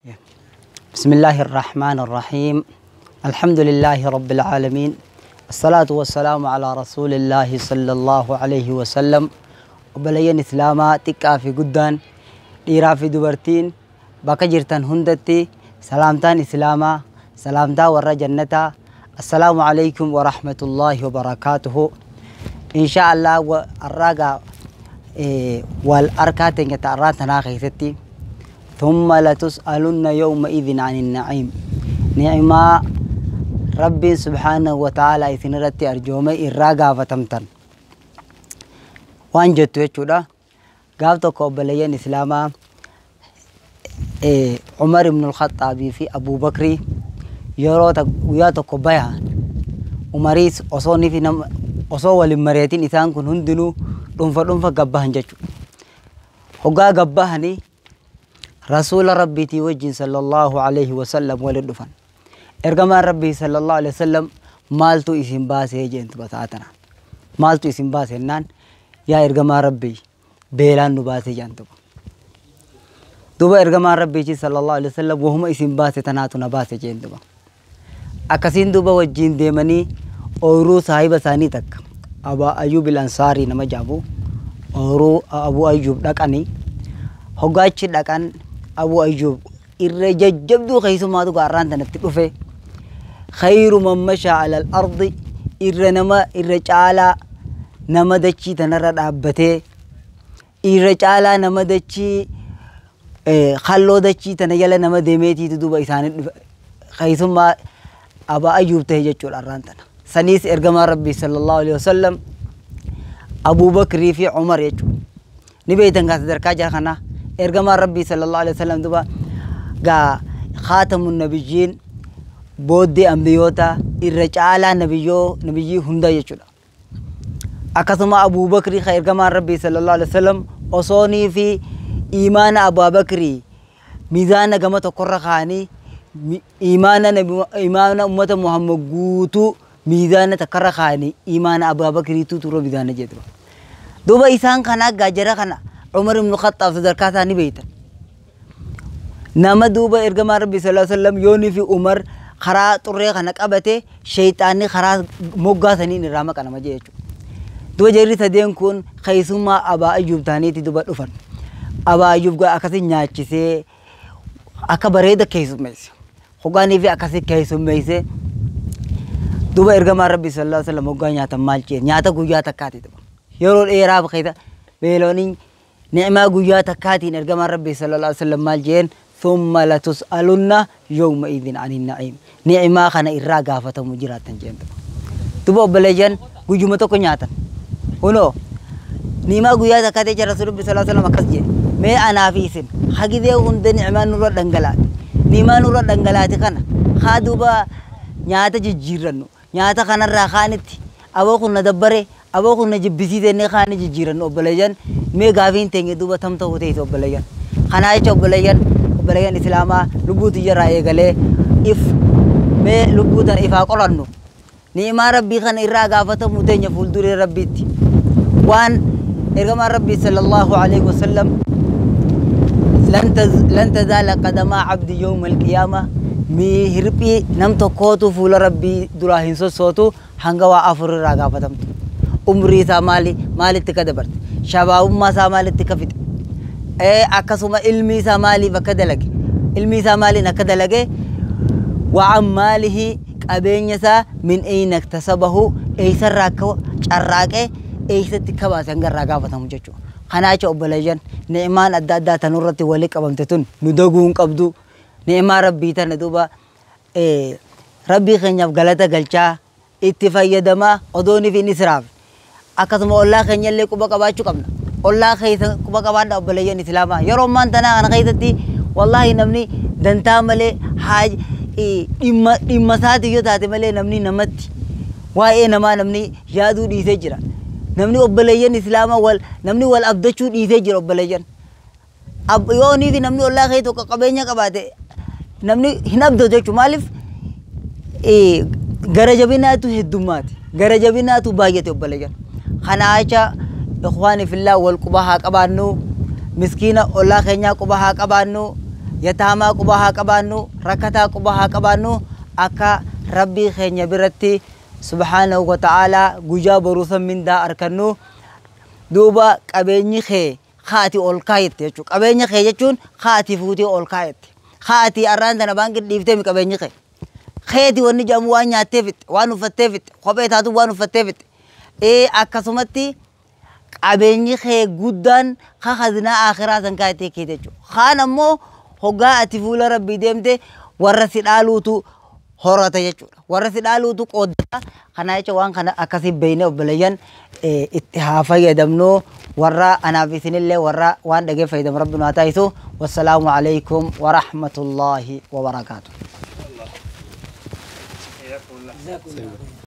بسم الله الرحمن الرحيم. الحمد لله رب العالمين، الصلاة والسلام على رسول الله صلى الله عليه وسلم. Obboleeyyan Islaamaa xiqqaa fi guddaan, dhiiraa fi dubartiin, bakka jirtan hundatti salaamtaan Islaamaa, salaamtaa warra jannataa, assalaamu alaikum wa rahmatullaahi wa barakaatuhu. Insha Allah arraagaa wal arkaa teenya ta'arraa tanaa keessatti ثم لتسألن يومئذ عن النعيم، نعمة ربي سبحانه وتعالى إذن رتي أرجومي إرى غافتمتن waan jettu jechuudha. Gaaf tokko obboleeyyan Islaamaa Umar ibn al-Khaxaabii fi Abuu Bakrii yeroo guyyaa tokko bayan, Umariis osoo ni fi nama osoo waliin mari'atin isaan kun hundinuu dhuunfa dhuunfa gabbahan jechuudha. Hoggaa gabbahanii Rasuula Rabbiitii wajjin sallallahu alaihi wasallam waliin dhufan. Ergamaan Rabbii sallallahu alaihi wasallam maaltu isin baasee jeentu basaa tana. Maaltu isin baase jennaan, yaa ergamaa Rabbii, beelaan nu baasee jeentu. Duuba ergamaan Rabbii sallallahu alaihi wasallam wahuma isin baase tanaatu na baase jeentu. Akkasiin duuba wajjin deemanii ooyiruu saahiba isaanii takka Abaa Ayyub al-Ansaarii nama jedhamu ooyiruu Abuu Ayyub dhaqanii, hoggaachi dhaqan Abuu Ayyub irra jajjabduu keessumaatu gaarraan tanatti dhufe, khayru man mashaa ala al-ardi, irra nama irra caalaa nama dachii tanarra dhaabbatee, irra caalaa nama dachii halloo dachii tana jala nama deemeetiitu duuba isaanii dhufe keessummaa Abaa Ayyub ta'e jechuudha arraan tana. Saniis ergamaa Rabbii sallallahu alaihi wasallam, Abuu Bakrii fi Umar jechuudha. Ni beektan gaa sadarkaa jara kanaa. Ergamaa Rabbii sallallahu alaihi wasallam duuba gaa khaatamun nabiyyiin, booddee ambiyoota, irra caalaa nabiyyoo nabiyyii hunda jechuudha. Akkasuma Abuu Bakrii kan ergamaan Rabbii sallallahu alaihi wasallam osoonii fi imaana Abuu Bakrii miizaana gama tokkorra kaa'anii imaana ummata Muhammad guutuu miizaana takkarra kaa'anii imaana Abuu Bakriitu turre miizaana jedhu. Duuba isaan kana gaajara kana Umar ibn Khattaab sadarkaa isaa ni beektan. Nama duuba ergamaan Rabbii sallallahu alaihi wasallam yoonii fi Umar karaa xurree kana qabate sheexaanni karaa moggaa saniin irraa maqa nama jechuudha. Duuba jarri sadeen kun keessummaa Abaa Ayyub ta'aniiti duuba dhufan. Abaa Ayyub akkasii nyaachisee akka bareeda keessummeesse. Hoggaanii fi akkasii keessummeesse. Duuba ergamaan Rabbii sallallahu alaihi wasallam hoggaa nyaatan maal jee, nyaata guyyaa takkaati duuba. Yeroo dheeraaf keessa beeloniin ni'maa guyyaa takkaatiin ergamaan Rabbii sallallahu alaihi wasallam maal jeen, thumma latus'alunna yawma idhin anin na'im. Ni'maa kana irraa gaafatamu jiraatan jeen. Duuba obboleeyyan guyyuma tokko nyaatan. Kunoo ni'maa guyyaa takkaati jecha Rasuulli sallallahu alaihi wasallam akkas jee, mee anaa fi isin hagidee hunda ni'maa nurra dhangalaate. Ni'maa nurra dhangalaate kana haa duuba nyaata jijjiirrannu. Nyaata kanarraa kaanitti aboo kun na dabbare, aboo kun na jibbisiise inni kaani jijjiirannu obboleeyyan, mee gaafiin teenye duuba tam ta'uu ta'e obboleeyyan. Kanaa jecha obboleeyyan Islaamaa lubbuu tiyyarraa eegalee if mee lubbuu tana ifaa qorannu. Ni'maa Rabbii kana irraa gaafatamu teenya fuulduree Rabbiitti. Waan ergamaan Rabbii sallallahu alaihi wasallam lan tazaala qadamaa abdi yawma alqiyaama, mi hirphii nam tokkootu fuula Rabbii duraa hin sossootu hanga waa afur irraa gaafatamtu. Umrii isaa maalitti akka dabarte, shabaabummaa isaa maalitti akka fixe, akkasuma ilmi isaa maaliif akka dalage, ilmi isaa maaliin akka dalage, waan maalihi qabeenya isaa min ayna iktasabahu, eessarraa akka carraaqee eessatti akka baase hanga irraa gaafatamu jechuudha. Kanaa jecha obboleeyyan ni'maan adda addaa tanurratti walii qabamte tun nu daguu hin qabdu. Ni'maa Rabbii tana duuba Rabbii keenyaaf galata galchaa itti fayyadamaa odoonii fi inni siraaf. Akkasuma ollaa keenya illee quba qabaachuu qabna. Ollaa keessa quba qabaadha obboleeyyan Islaamaa. Yeroo ammaan tanaa kana keessatti wallaahi namni dantaa malee dhimma isaati yoo taate malee namni namatti waa'ee namaa namni yaaduu dhiisee jira. Namni obboleeyyan Islaamaa wal namni wal abdachuu dhiisee jira obboleeyyan. Yoo fi namni ollaa kee tokko qabeenya qabaate namni hin abdatu jechuudha. Maaliif gara jabinaatu heddummaati. Gara jabinaatu baay'ate obboleeyyan. Kanaa jecha ikhwaani fillah wal quba haa qabaannu. Miskiina ollaa keenyaa quba haa qabaannu. Yataamaa quba haa qabaannu, rakkataa quba haa qabaannu, akka Rabbii keenya biratti subhaanahu wa ta'aalaa guyyaa boruu san mindaa arkannu. Duuba qabeenyi kee kaati ol kaayette jechuudha. Qabeenya kee jechuun kaati fuutee ol kaayette. Kaati arraan tana baankii dhiiftee mi qabeenyi kee. Keeti wanni jedhamu waan nyaattee fixxe, waan uffattee fixxe, kophee taatu waan uffattee fixxe. Akkasumatti qabeenyi kee guddaan ka khazinaa akhiraa san kaayattee keeti jechuudha. Kaan ammoo hoggaa ati fuula Rabbii deemte warra si dhaaluutu horata jechuudha. Warra si dhaaluutu qooddata. Kana jecha waan kana akkasii beeknee obboleeyyan itti haa fayyadamnu. Warra anaaf isinillee warra waan dhagee fayyadamu Rabbi nu haa taasisu. Wassalaamu alaikum wa rahmatullahi wa barakaatu. Jazakumullah.